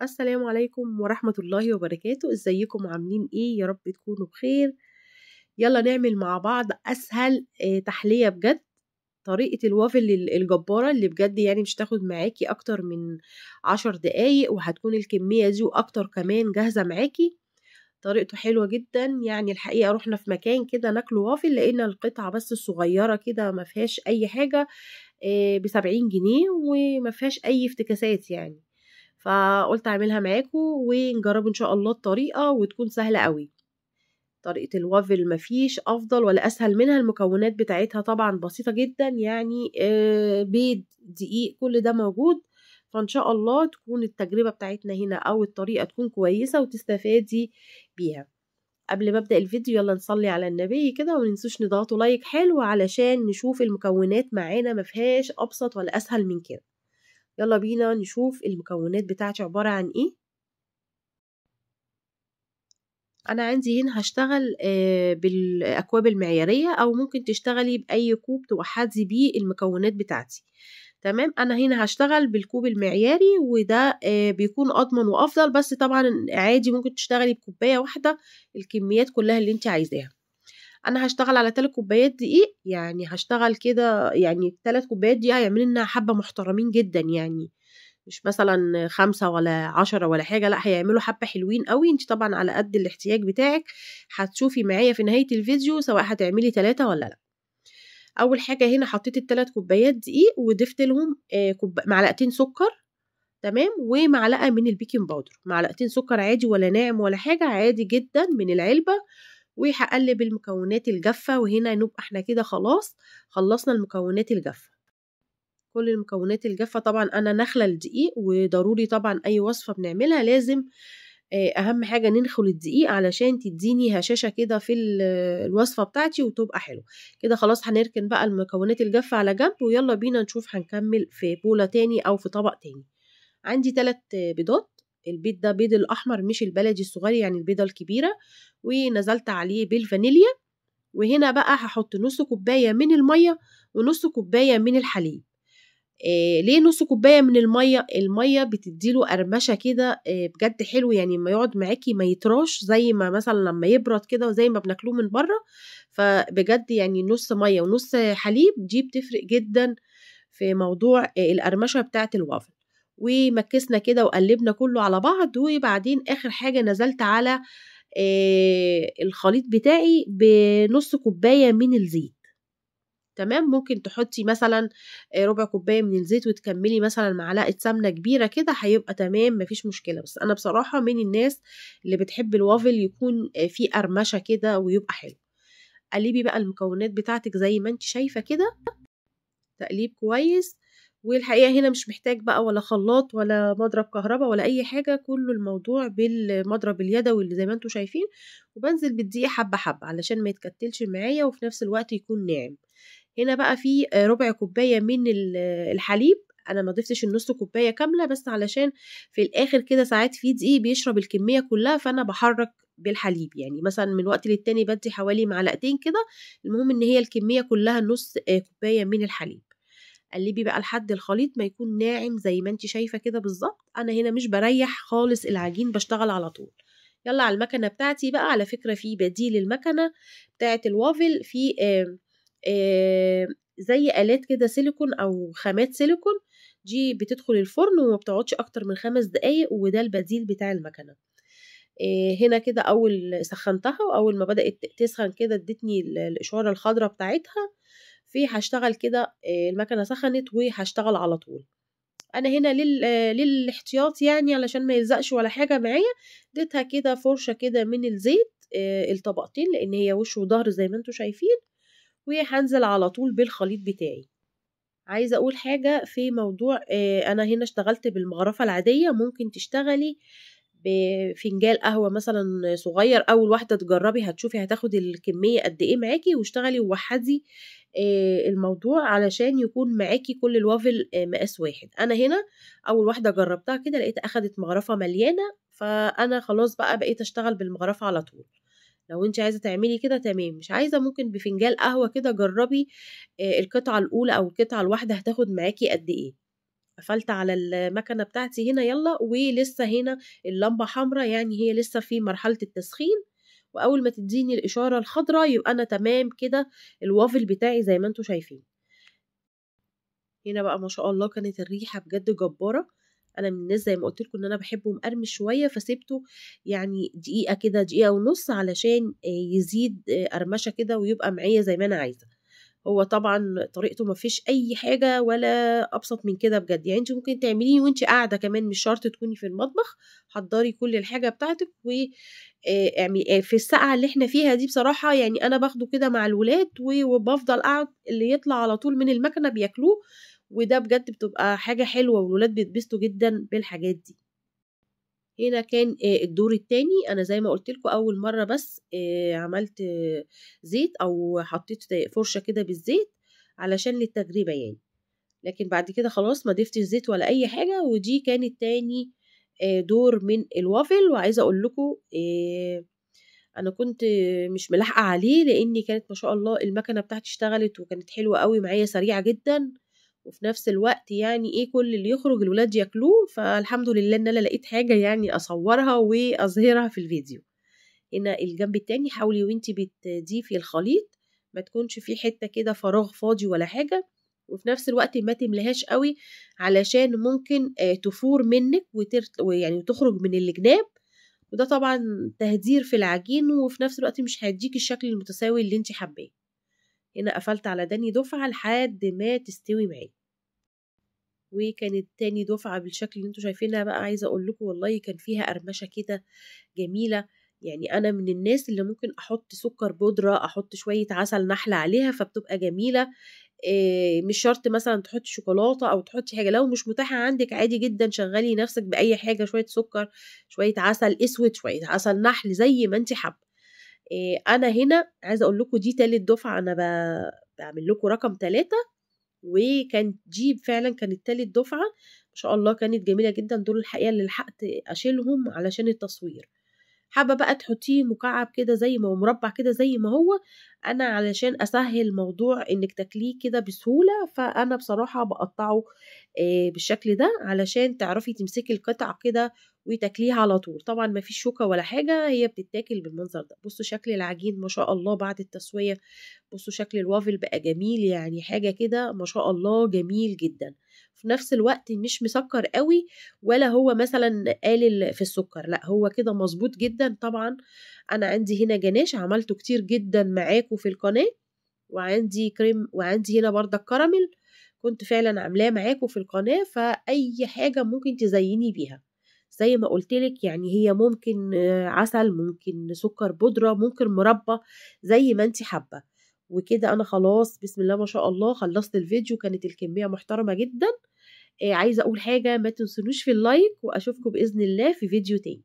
السلام عليكم ورحمة الله وبركاته. ازيكم عاملين ايه؟ يا رب تكونوا بخير. يلا نعمل مع بعض اسهل تحلية بجد، طريقة الوافل الجبارة اللي بجد يعني مش تاخد معاكي اكتر من 10 دقايق، وهتكون الكمية دي واكتر كمان جاهزة معاكي. طريقته حلوة جدا، يعني الحقيقة رحنا في مكان كده ناكله وافل، لقينا القطعة بس الصغيرة كده ما فيهاش اي حاجة ب70 جنيه وما فيهاش اي افتكاسات يعني، فقلت اعملها معاكم ونجرب ان شاء الله الطريقة وتكون سهلة قوي. طريقة الوافل مفيش افضل ولا اسهل منها، المكونات بتاعتها طبعا بسيطة جدا، يعني بيض، دقيق، كل ده موجود. فان شاء الله تكون التجربة بتاعتنا هنا او الطريقة تكون كويسة وتستفادي بيها. قبل ما ابدأ الفيديو يلا نصلي على النبي كده، ومننسوش نضغطوا like حلو علشان نشوف المكونات معانا، مفيهاش ابسط ولا اسهل من كده. يلا بينا نشوف المكونات بتاعتي عبارة عن ايه. انا عندي هنا هشتغل بالاكواب المعيارية، او ممكن تشتغلي باي كوب توحدي بيه المكونات بتاعتي. تمام، انا هنا هشتغل بالكوب المعياري، وده بيكون اضمن وافضل، بس طبعا عادي ممكن تشتغلي بكوباية واحدة الكميات كلها اللي انت عايزاها. انا هشتغل على 3 كوبايات دقيق، يعني هشتغل كده يعني 3 كوبايات دقيق هيعمل لنا حبة محترمين جدا، يعني مش مثلا 5 ولا 10 ولا حاجة، لا هيعملوا حبة حلوين قوي. انت طبعا على قد الاحتياج بتاعك، هتشوفي معايا في نهاية الفيديو سواء هتعملي 3 ولا لا. اول حاجة هنا حطيت ال3 كوبايات دقيق وضفت لهم معلقتين سكر، تمام، ومعلقة من ال baking powder، معلقتين سكر عادي ولا ناعم ولا حاجة، عادي جدا من العلبة. وهقلب المكونات الجافة، وهنا نبقى احنا كده خلاص خلصنا المكونات الجافة. كل المكونات الجافة طبعا انا نخلة الدقيق، وضروري طبعا اي وصفة بنعملها لازم اهم حاجة ننخل الدقيق علشان تديني هشاشة كده في الوصفة بتاعتي وتبقى حلوة كده. خلاص هنركن بقى المكونات الجافة على جنب، ويلا بينا نشوف هنكمل في بولة تاني او في طبق تاني. عندي 3 بيضات، البيض ده بيض الاحمر مش البلدي الصغير، يعني البيضة الكبيرة، ونزلت عليه بالفانيليا. وهنا بقى هحط نص كوباية من المية ونص كوباية من الحليب. ليه نص كوباية من المية؟ المية بتديله قرمشة كده بجد حلو، يعني ما يقعد معاكي ما يطراش زي ما مثلا لما يبرد كده وزي ما بناكلوه من بره. فبجد يعني نص مية ونص حليب دي بتفرق جدا في موضوع القرمشة بتاعة الوافل. ومكسنا كده وقلبنا كله على بعض، وبعدين اخر حاجة نزلت على الخليط بتاعي بنص كوباية من الزيت. تمام، ممكن تحطي مثلا ربع كوباية من الزيت وتكملي مثلا معلقه سمنه كبيرة كده، هيبقى تمام مفيش مشكلة. بس انا بصراحة من الناس اللي بتحب الوافل يكون فيه قرمشه كده ويبقى حلو. قلبي بقى المكونات بتاعتك زي ما انت شايفه كده، تقليب كويس. والحقيقة هنا مش محتاج بقى ولا خلاط ولا مضرب كهرباء ولا اي حاجة، كل الموضوع بالمضرب اليدوي اللي زي ما انتم شايفين. وبنزل بالدقيق حبه حبه علشان ما يتكتلش معايا وفي نفس الوقت يكون ناعم. هنا بقى في ربع كوباية من الحليب، انا ما ضفتش النص كوباية كاملة بس علشان في الاخر كده ساعات في دقيق بيشرب الكمية كلها، فانا بحرك بالحليب يعني مثلا من وقت للتاني بدي حوالي معلقتين كده. المهم ان هي الكمية كلها نص كوباية من الحليب. قلبي بقى لحد الخليط ما يكون ناعم زي ما انت شايفه كده بالظبط. انا هنا مش بريح خالص العجين، بشتغل على طول. يلا على المكنه بتاعتي بقى. على فكرة في بديل المكنه بتاعه الوافل، في زي آلات كده سيليكون او خامات سيليكون، دي بتدخل الفرن وما بتقعدش اكتر من 5 دقايق، وده البديل بتاع المكنه. هنا كده اول سخنتها، واول ما بدأت تسخن كده ادتني الاشارة الخضراء بتاعتها. في هشتغل كده، المكنه سخنت وهشتغل على طول. انا هنا للاحتياط يعني علشان ما يلزقش ولا حاجة معايا، اديتها كده فرشه كده من الزيت الطبقتين، لان هي وش وظهر زي ما انتم شايفين. وهنزل على طول بالخليط بتاعي. عايزه اقول حاجة في موضوع، انا هنا اشتغلت بالمغرفه العادية، ممكن تشتغلي بفنجان قهوة مثلا صغير. اول واحدة تجربي هتشوفي هتاخد الكمية قد ايه معاكي، واشتغلي ووحدي الموضوع علشان يكون معاكي كل الوافل مقاس واحد. انا هنا اول واحدة جربتها كده لقيت اخدت مغرفه مليانة، فانا خلاص بقى بقيت اشتغل بالمغرفه على طول. لو انت عايزه تعملي كده تمام، مش عايزه ممكن بفنجان قهوة كده جربي القطعة الاولى او القطعة الواحدة هتاخد معاكي قد ايه. قفلت على المكنه بتاعتي هنا يلا، ولسه هنا اللمبة حمراء، يعني هي لسه في مرحلة التسخين، واول ما تديني الاشارة الخضراء يبقى انا تمام كده. الوافل بتاعي زي ما انتم شايفين هنا بقى ما شاء الله كانت الريحة بجد جبارة. انا من الناس زي ما قلت لكم ان انا بحبه مقرمش شوية، فسيبته يعني دقيقة كده، دقيقة ونص، علشان يزيد قرمشه كده ويبقى معايا زي ما انا عايزه. هو طبعا طريقته ما فيش اي حاجة ولا ابسط من كده بجد، يعني انت ممكن تعمليه وانت قاعدة كمان، مش شرط تكوني في المطبخ. حضري كل الحاجة بتاعتك واعملي في السقعه اللي احنا فيها دي. بصراحة يعني انا باخده كده مع الولاد وبفضل اقعد، اللي يطلع على طول من المكنه بياكلوه، وده بجد بتبقى حاجة حلوة، والولاد بيتبسطوا جدا بالحاجات دي. هنا كان الدور التاني. انا زي ما قلت لكم اول مرة بس عملت زيت او حطيت فرشه كده بالزيت علشان للتجربه يعني، لكن بعد كده خلاص ما ضفتش زيت ولا اي حاجة. ودي كانت تاني دور من الوافل. وعايزه اقول لكم انا كنت مش ملاحقه عليه، لان كانت ما شاء الله المكنه بتاعتي اشتغلت وكانت حلوة قوي معايا، سريعة جدا، وفي نفس الوقت يعني ايه كل اللي يخرج الولاد ياكلوه. فالحمد لله ان انا لقيت حاجة يعني اصورها واظهرها في الفيديو. هنا الجنب التاني، حاولي وانتي بتضيفي الخليط ما تكونش في حتة كده فراغ فاضي ولا حاجة، وفي نفس الوقت ما تملهاش قوي علشان ممكن تفور منك ويعني تخرج من الجناب، وده طبعا تهدير في العجين، وفي نفس الوقت مش هيديكي الشكل المتساوي اللي انتي حباه. هنا قفلت على تاني دفعه لحد ما تستوي معايا، وكانت تاني دفعة بالشكل اللي انتوا شايفينها بقى. عايزة اقول لكم والله كان فيها قرمشة كده جميلة. يعني انا من الناس اللي ممكن احط سكر بودرة، احط شوية عسل نحل عليها، فبتبقى جميلة. مش شرط مثلا تحطي شوكولاتة او تحطي حاجة، لو مش متاحة عندك عادي جدا شغلي نفسك بأي حاجة، شوية سكر، شوية عسل اسود، شوية عسل نحل، زي ما انت حابة. انا هنا عايزة اقول لكم دي تالت دفعة، انا بعمل لكم رقم 3، وكان دي فعلا كانت تالت دفعة ما شاء الله كانت جميلة جدا. دول الحقيقة اللي لحقت اشيلهم علشان التصوير. حابة بقى تحطيه مكعب كده زي ما هو، مربع كده زي ما هو، انا علشان اسهل موضوع انك تاكليه كده بسهولة، فانا بصراحة بقطعه بالشكل ده علشان تعرفي تمسكي القطع كده وتاكليها على طول. طبعا ما فيش شوكة ولا حاجة، هي بتتاكل بالمنظر ده. بصوا شكل العجين ما شاء الله بعد التسوية، بصوا شكل الوافل بقى جميل، يعني حاجة كده ما شاء الله جميل جدا. في نفس الوقت مش مسكر قوي ولا هو مثلا قالل في السكر، لا هو كده مظبوط جدا. طبعا انا عندي هنا جناش عملته كتير جدا معاكم في القناة، وعندي كريم، وعندي هنا بردك كراميل كنت فعلا عاملاه معاكم في القناة. فاي حاجة ممكن تزيني بيها زي ما قلتلك، يعني هي ممكن عسل، ممكن سكر بودرة، ممكن مربى، زي ما انت حابة. وكده انا خلاص بسم الله ما شاء الله خلصت الفيديو، كانت الكمية محترمة جدا. عايزة اقول حاجة، ما تنسونوش في ال like، واشوفكم بإذن الله في فيديو تاني.